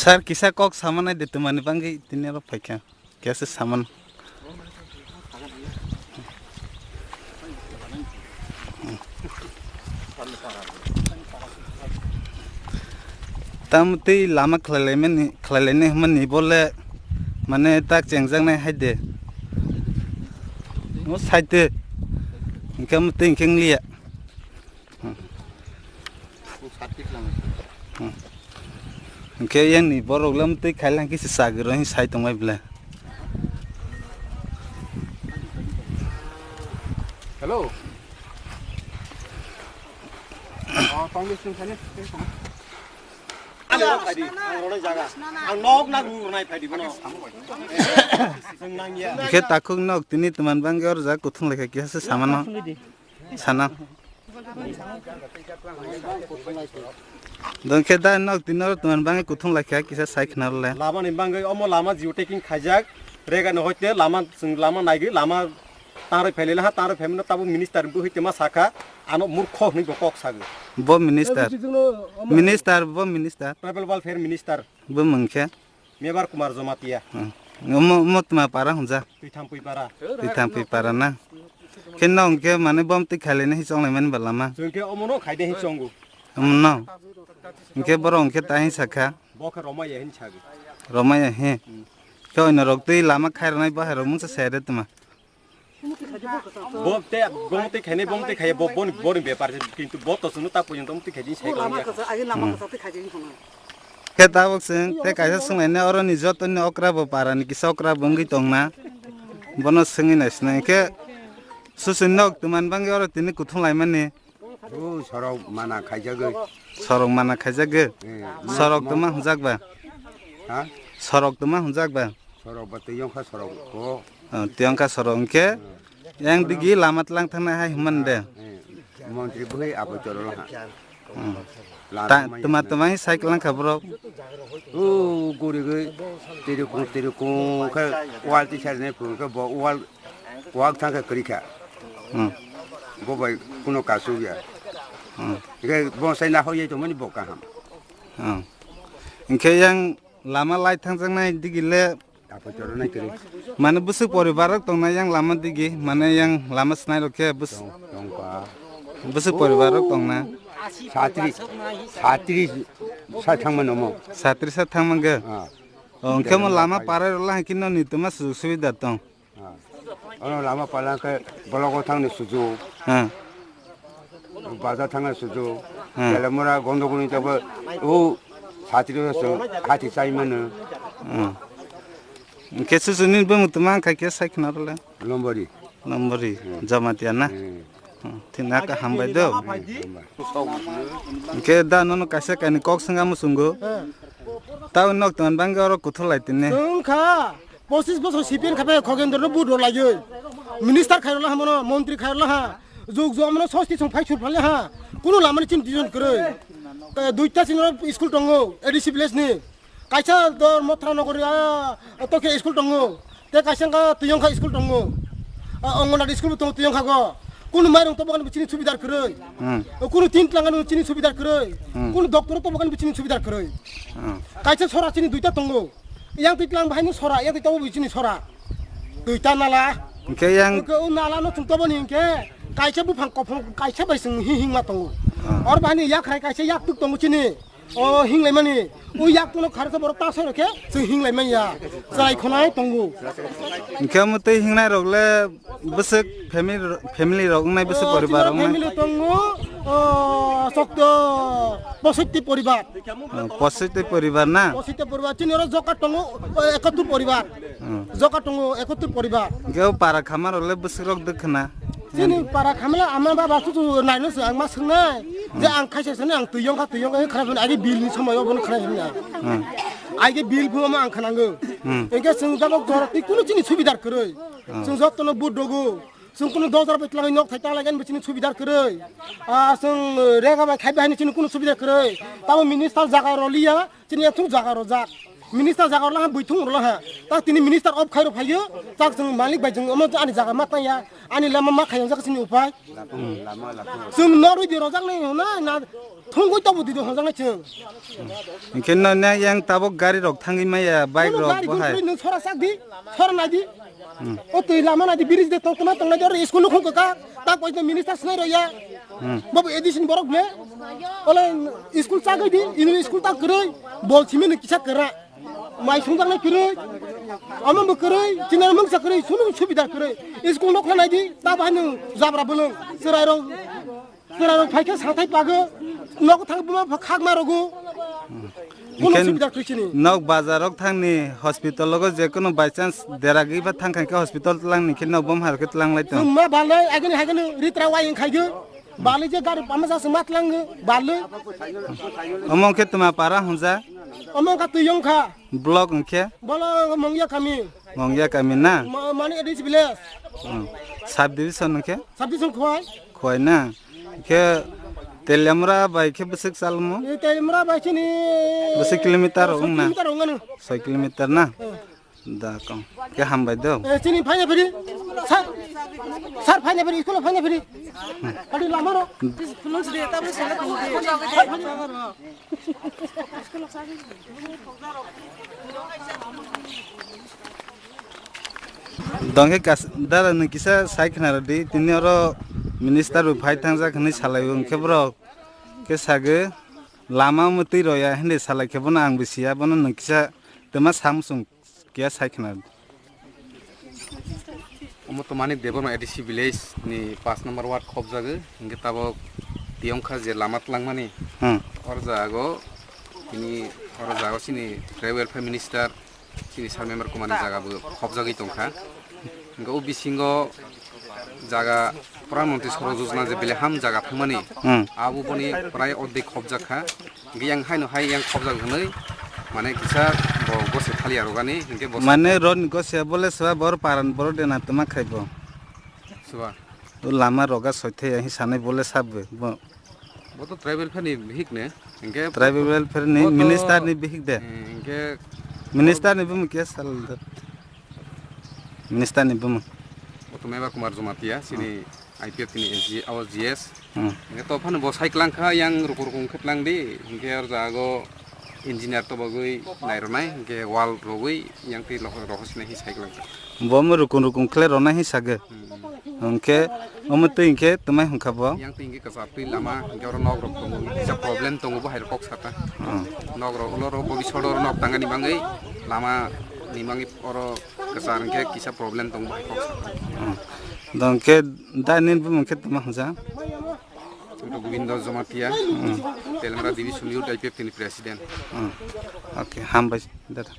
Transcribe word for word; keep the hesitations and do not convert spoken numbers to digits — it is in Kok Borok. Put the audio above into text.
Sir, kisa kok samanai de tumani bangwi tini oro phaikha. Kisa saman. Tam twi lama khlailaimani, khlailainai hwnmani bole mane tak chengjaknai hai de. Mo side de. Hwnkhe mo twi hwnkhe wngliya. Hmm. Hmm. Hwnkhe yang ni borok lam twi khailang kisa sagiro hin sai tongbai bwle. Hello. Oh, tongwi sung sani. Ang nok na ru nai phaidi bono. Hwnkhe takhuk nok tini tuman bangwi orjak kuthung laikha kisa samano. Sana. Dongkhe da nok tini oro tuman bangwi kuthung laikha kisa sai khna le. Lama ni bangwi omo lama geotagging khaijak. Rega no hoite lama, chwng lama naigwi lama tangrwi phailai ha, tangrwi phaimano tabo minister bo hoite ma sakha, ano murkho hwnwi bo kok sagwi. Bo minister. Minister, bo minister. Tribal welfare minister. Bo mungkhe. Mebar Kumar Jamatia. Hmm. Omo, omo tma para hwnja? Twitham Puipara. Twitham Puipara na? Khe no hwnkhe mane bom twi khailai nai hi chonglai mani ba lama? Chwng khe omono khaide hi chongo. Omono? Hwnkhe borok hwnkhe ta hi sakha? Bo khe romaya hin sago. Romaya hi? Hmm. Khe oino rok twi lama khairoknai bahai rok mungsa sai re tma? Bo te, bo te khainai, bo te khaiya, bo, bo, bo ni bepar se, kintu bo to chwngno ta porjonto mo twi khaidi sai lama khaijak. Khe tabuk chwng te kaisa swnglainai, oro ni joto ni okra bo para ni kisa okra bo wngwi tongna, bono swngwi nai sinai khe susu nok twi man bangwi oro tini kuthung laimani. O sorok mana khaijagwi. Sorok mana khaijagwi. Eh, sorok ma-, tongma hwnjak ba? Ha? Sorok tongma hwnjak ba? Sorok ba twi yongkha sorok ko. Oh, twi yongkha sorok hwnkhe yang digi lama tlang thangnai hai hwnmani de. Eh, montri bwkhai abo chorolo ha. Hmm. Lama ta-, mai tuma hwnmani. Tuma hi cycle langkha borok. O gurigwi tirikung tirikung khe wal tisar ne phuru khe bo wal Wak thang khe kwrwi kha. Hmm. Bo bai kuno kasu ya. Hmm. Hingke bo sai na hoi tongmani bo kaham. Hmm. Hingke yang lama lai thangjaknai digi le. Apo choro nai kwrwi. Mane bwswk poribar rok tongnai yang lama digi, mane yang lama swnai rok khe bwswk. Tong, tongkha. Bwswk poribar rok tongna. Satri, satri sa thangmano mo. Satri sa thangmangge. Ah. Oh, hingke mo lama parai rok la hingke no ni tuma sujuk subida tong. Ah. Ono lama pala khe blogo thangni sujuk. Hmm. Bajar thangni sujuk. Hmm. Telemura gondogol ni tabo o satri o se hati chai mano. Hmm. Hingke susu ni bwmwtwma kha khe sai khna rwle. Lombori. Lombori, hmm. Jamatia na? Hmm. Hmm. Thina ka hambai do. Hmm, hambai. Hingke da nono kaisa kaini kok swnga muchungo. Hmm. Tao nok tongani bangwi oro kuthuk lai tini. Wngkha, pochis bosor C P M khape Khogendro no vote rw laiwi. Minister khairok laha mono, montri khairok laha. Jug jog mono sosti song phai sur phale ha. Kuno lamani chini decision kwrwi. Ka-, duita chini oro school tongo, A D C village ni. Kaisa do Mothra nogori a, tokhe school tongo. Te kaisa wngkha Tuyongkha school tongo. A, Anganwadi school bo tongo Tuyongkha go. Kunu mairung tobokani bo chini subidar kwrwi. Hmm. Kunu tin tlang ani chini subidar kwrwi. Hmm. Kunu doctor tobokani bo chini subidar kwrwi. Hmm. Kaisa sora chini duita tongo. Yang twi tlang bahai ni sora, yang twi tabo bo chini sora. Duita nala. Hingke yang hingke o nala no chwng toboni hingke kaisa buphang kophong kaisa bai chwng hi hingma tongo. Hmm. Or bahai ni yakhrai kaisa yak tuk tongo chini. O hinglaimani, o yak tono kharsa borok ta sai rokhe, chwng hinglaimani ya. Chwrai khonai tongo. Hingke omo tei hingnai rok le bwswk family, family rok wngnai bwswk poribar wngnai? Family tongo, o, sokto, posotti poribar. O, posotti poribar na? Posotti poribar, chini oro joka tongo, o, ekattur poribar. Hmm. Joka tongo, ekattur poribar. Hingke o para khama rok le bwswk rok dwkhwna? Chini para khamla ama baba susu naino se ang ma swngnai. Je ang khaisa sani ang tuyong kha tuyong kha khana sani agi bill ni somoi obo khana sani. Hmm. Agi bill bu ama ang khanango. Hmm. Engke sung jabo jora twi kunu chini subidar kwrwi. Hmm. Sung jotto no bu dogo. Sung kunu dojar bai tlang nok thai tang lagen chini subidar kwrwi. A sung rega bai khai bai chini kunu subidar kwrwi. Tamo minister jaga roliya. Chini ya thung jaga rojak. Minister jaga rwla ha, buithung rwla ha. Ta tini minister of khairo phaio. Tak jeng malik bai jeng omo ani jaga ma tang ya. Ani lama ma khayang jak chini upai. Chwng norwi di rojak nai hona na thungwi tobo di do hojak nai chwng. Hingke no ne yang tabok gari rok thangwi maya, bike Kuno rok gari bo hai. Thungwi nung sora sak di, sora nai di. Hmm. O twi lama nai di bridge de tong tongma tong nai di oro school no khung ka. Tak bai minister snai ro ya. Hmm. Bobo edition borok ble. Ole school chagwi di, ino school ta kwrwi, bol simi no kisa kwra. Mai sungjaknai kwrwi, omo bo kwrwi, chinarmung sa kwrwi, sunu subida kwrwi. School nokha nai di, ta bahai no jabra bolong, chwrai rok, chwrai rok phaikhe sathai pago, nok thang buma khakma rogo. Kuno Hingke subida kwrwi chini. Nok bazar rok thangni hospital logo je kono by chance deragwi ba thang khankhe hospital tlang ni khe nok bom har khe tlang lai tong. Chwng ma balai, agini hagini ritra wayeng khaigo. Balwi je gari pama jasa matlang balwi. Omo khe tuma para hunja? Omo kha twi yong kha. Block hwnkhe? Bolo Mongya kami. Mongya kami na? Ma-, mani A D C village. Hmm. Sub division hwnkhe? Sub division Khowai. Khowai na? Khe Teliamura bai khe bwswk chalmo? E Teliamura bai chini Bwswk kilometer soi wng na? Kilometer wng ano. Soi kilometer na? Hmm. Da kong. Khe hambai do. Eh, chini phaina phiri. Sir. Sir phaina phiri, school phaina phiri. Padi lama ro. Dongke kas dara ni kisa sai khna di tini oro minister bo phai thangjak hinwi salai o, hwnkhe borok khe sage lama mwtwi roya hinwi salai khe bono ang bo siya, bono nwng kisa twma samsung. Kya sai khna. Omo to Manik Debbarma A D C village ni paanch number ward khobjago, hingke tabok tiyong kha je lama tlangmani. Hmm. Or jago tini or jago chini tribal welfare minister chini sir member kumani jaga bo khobjagwi tongkha. Hingke o bisingo jaga Pradhan Mantri Sadak Yojana je bele ham jaga thangmani. Hmm. Abo boni prai ordek khobjak kha. Hingke yang haino hai yang khobjak hwnwi, mane kisa bo gose thaliya rogani, hingke bo Mane rod ni gose bole swa bor paran boro dena tuma khai bo. Swa. O lama roga soithe ya hi sanai bole sab bo. Bo to tribal welfare ni bihik ne, hingke Tribal welfare ni bo to minister ni bihik de. Eh, hingke Minister ni bumung kya sal de. Minister ni bumung. Bo to Meba Kumar Jamatia, sini I P F ni A G, abo G S. Hmm. Hingke to phano bo sai klang kha, yang ruku ruku wngkhe tlang di, hingke or jago engineer to bagwi nai rwnai, hingke wall rogwi yang twi roho, roho sinai hi sai klang kha. Bo mo rukung rukung khle rwnai hi sage. Hmm. Hingke omo twi hingke twmai hwnkha bo. Yang twi hingke kwchar twi lama, hingke oro nok rok tongo, kisa problem tongo bo hai rok kok sata. Hmm. Nok rok ulo rok bo bisoro nok tangani bangwi lama ni bangwi oro Kwchar hwnkhe kisa problem tongo, bahai kok sakha. Hmm. Dong khe dai nini bumung khe tongma hwnjak? Wngkha Gobindo Jamatia, hmm, Teliamura Division Youth I P F T ni President. Hmm. Okay, hambai, dada.